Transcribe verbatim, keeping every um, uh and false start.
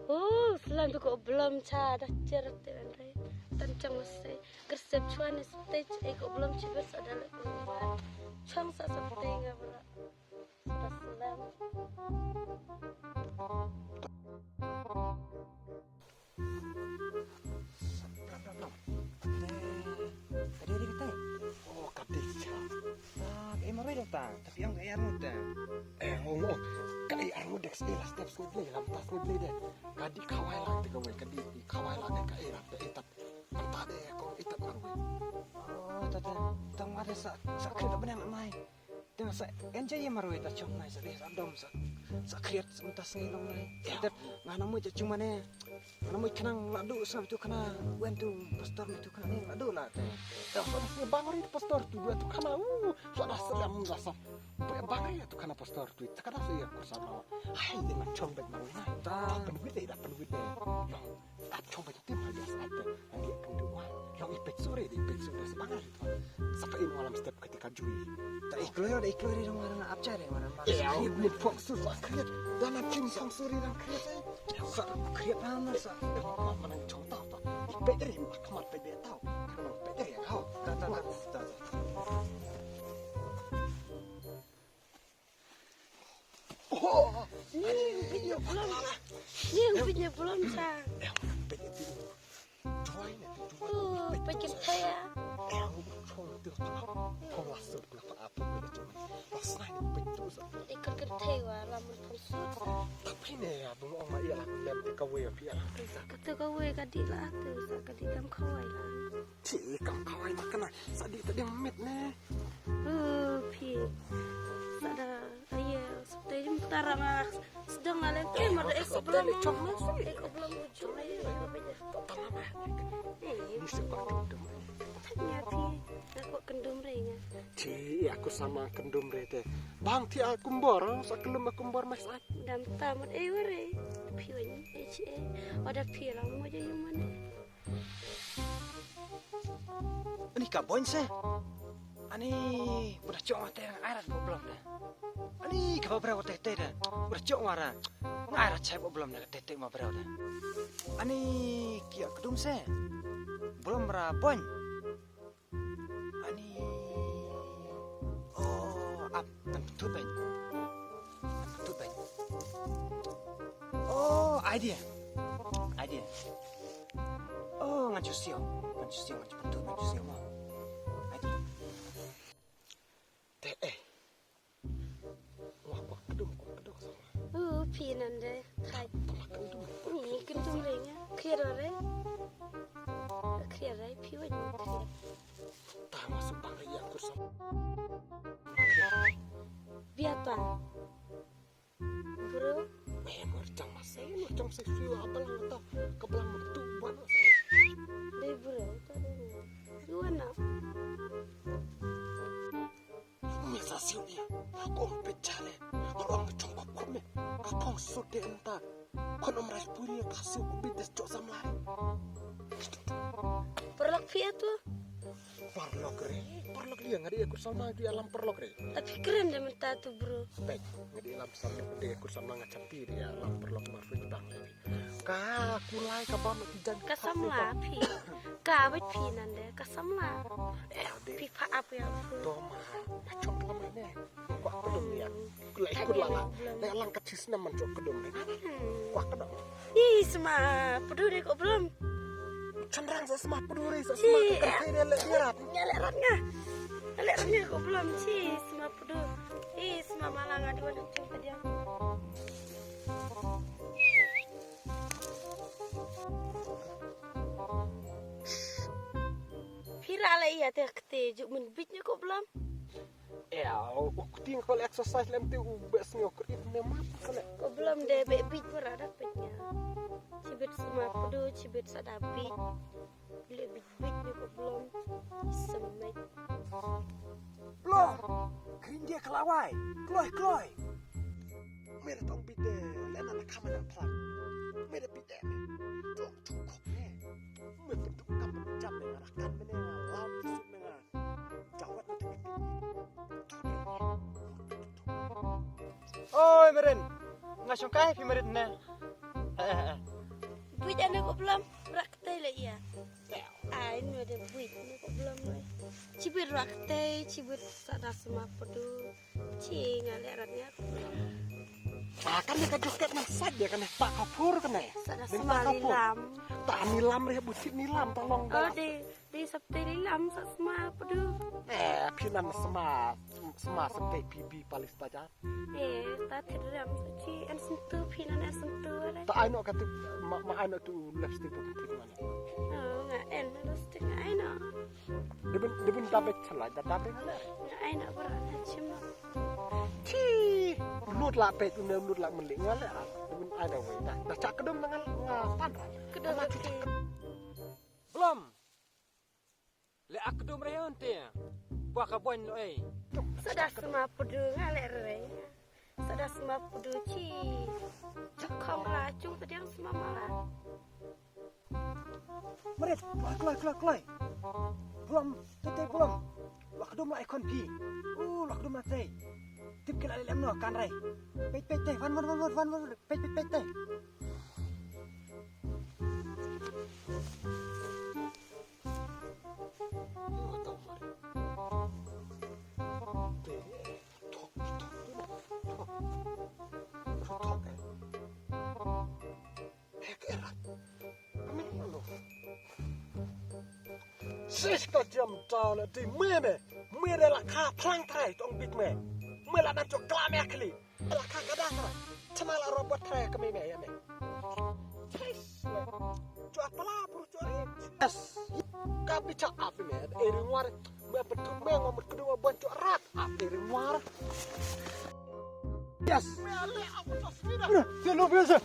Oh, slam tu ko blom cha da cher te ban re. Tan chang masai. Gersep chwa ne stage ai ko blom chi ber sa da le ko. Chang sa sa te nga bra. Sa da slam. Blom, blom, blom. Te, ka dei, dei katai? Oh, ka dei cha. Ah, ka ei marwei da ta. Tapi ong ka ei arngut da. Eh, ong, ong. Ka ei arngut da, ka ei la step sngi blei, lam ta sngi blei da. Ka dei khawai la te kawei, ka dei khawai la te ka ei la te ei tat. Ta de ko ei tat marwei. Oh, ta, ta. Tang ma de sa, sa kri da bneng mai. Tang sa enjoy ïa marwei ta chong nai sa dei sa dom sa, sa kriat sa mynta sngi long nai. Ïa. Dep nga na mut ja chuma ne. Nga na mut khnang la duh sa tu khana wen tu pastor tu khana ne la duh la te. Ïa, sa da sngi bang ri pastor tu dua tu khana. Uh, sa da slem da sa. Bang ri tu khana pastor tu. Sa ka da sa ïa kur sa ma. Hai, de ma chong bet marwei nai. Da. Da pynwit de, da pynwit de. Ïa. Ap chong ba tim ha jas ap te. Nang ïa kynduh wa. Long i pek sore de, i pek sore sa bangai tu. Sa pha in walam step kati ka jui. Da i kloi, da i kloi de dong waran ap chai de waran ma. Eh, kriat ni phong su sa kriat. Da na tim phong sore dang kriat eh. Sa kriat na na sa. Ma nang chong tau tau. I pek de ma khamat pek de tau. Khamat pek de hau. Da da da da. Oh, ni, video belum. Ni, video belum sa. Tu, pek kyrthei ah. Ikut kyrthei wa lam mun pun sut. Tapi ne ya, bung ong ma ïa la lem te kawei ïa phi ïa la. Kata kawei ka dei la tu sa ka dei kam khawai la. Chi kam khawai ma kana sa dei ta ding mit ne. Uh, phi. Sa da aye, sa dei jim tara nga sdang ale te ma da ek oblang. Ek oblang ujung aye. Tama ma. Eh, ni se pa kendum. Tanya phi. Aku kendum re nga. Chi, aku sama kendum re te. Bang ti aku mbor, sa kelum aku mbor mas ai. Dam tamat eh ware. Phi wan eh chi eh. Ada phi lang mo je yuman. Ani ka boin se. Ani buda chong wa te nga ai rat bo blom da. Ani ka ba brau te te da. Buda chong wa ra. Nga ai rat chai bo blom da te te ma brau da. Ani kia kedum se. Blom ra boin. Ani. Oh, ap ngan pynthut bad. Ngan pynthut bad. Oh, idea. Idea. Oh, ngan shu siaw. Ngan shu siaw, ngan shu pynthut, ngan shu siaw mo. Idea. Te eh. Wah, kwah kdum, kwah kdum sama. Uh, phi nan de. Khai. Tama kdum. Ni kdum re nga. Khir re. Khir re, phi wan khir. Tama subang re ya kur sama. Biata. Bro. Eh, mur chang masai, mur chang masai fiu abalang ta. Kabalang tu ban. Dei bro, ta dei. Yuan na. Me sa siu ni. Kom pechale. Orang chong kop kop me. Akong sude enta. Kon om rai puri ka siu ku bides chok samlai. Paralok phi tu. Paralok re. Paralok dia ngadi aku sama dia lam paralok re. Tapi keren deh menta tu bro. Baik, ngadi lam sama dia aku sama ngachapi dia lam paralok marfin tang. Ka kulai ka bam ki jan ka samla phi. Ka bait phi nan de ka samla. Eh, de. Phi pha ap ya. Doma. Macam lama ne. Kwah kedum ya. Kulai kulai. Dah lang ka cis naman cok kedum ne. Kwah kedum. Ih, sma pedu de ko belum. Chandrang sa sma pedu re sa sma ka kai de le rat. Nya le rat nga. Le rat nga ko belum ci sma pedu. Ih, sma malang adi wan cun ka dia. Phira la ïa te kete juk men bit ne ko blam. Eo, u kting ko le exercise lem te u bes ne ko it ne ma ko le. Ko blam de be bit pura da pit nya. Chibit sma pedu, chibit sa da bit. Le bit bit ne ko blam. Semet. Blam. Kring dia kelawai. Kloi, kloi. Mere tong bit de lena na kamera plan. Mere bit de. Tong tong kok ne. Me bentuk kam jam ne ngara kan mene lam sut ne ngara. Jawat ne. Oi, Meren. Nga shong kai phi Meren ne. Eh, eh, eh. Buit ane ko blom, rah ktei le ïa. Ai, no de buit ane ko blom le. Chibit rah ktei, chibit sa da sma pdu. Chi nga le rat ïa ko blom. Ah, kane ka jaket na sait de kane, ta ka phur kane. Sa da sma lilam. Ta nilam re, busit nilam ta long. Oh, de, de sap te lilam sa sma pdu. Eh, phi nan sma, sma sep te phi bi palis ta ja. Eh, ta thit riam sa chi, en sentu phi nan en sentu re. Ta ai no ka tip, ma, ma ai no tu lipstick tu thit man. Oh, nga en lipstick nga ai no. Dibin, dibin dabe chala, da dabe ngale. Nga ai no bara na chim no. Chi, lut la pet, ne lut la meli ngale. Dibin ai da wei, da, da chak kedum ngan, nga pan. Kedum. Blom. Le ak dum re on te. Ba ka boin lo ei. Sa da sma pdu nga le re. Sa da sma pdu chi. Chakong la chung pdiang sma mala. Meret, kloi, kloi, kloi, kloi. Blom, te te blom. Lak dum la ikon pi. U, lak dum la te. Tip kila lem no kan re. Pet, pet, te, van, van, van, van, van, van, pet, pet, pet, te. Sis ka jam tau na ti me me. Me de la kha phlang thai tong bit me. Me la nan chok klam ya khli. La kha ka dang ra. Chama la robot thai ka me me ya me. Chis. Chua pala bru chua ri. Yes. Ka bicha ap me. Eri ngwar. Me betul me ngom kudu bon chua rat. Ap eri ngwar. Yes. Me ale ap chua sida. Hello, biasa.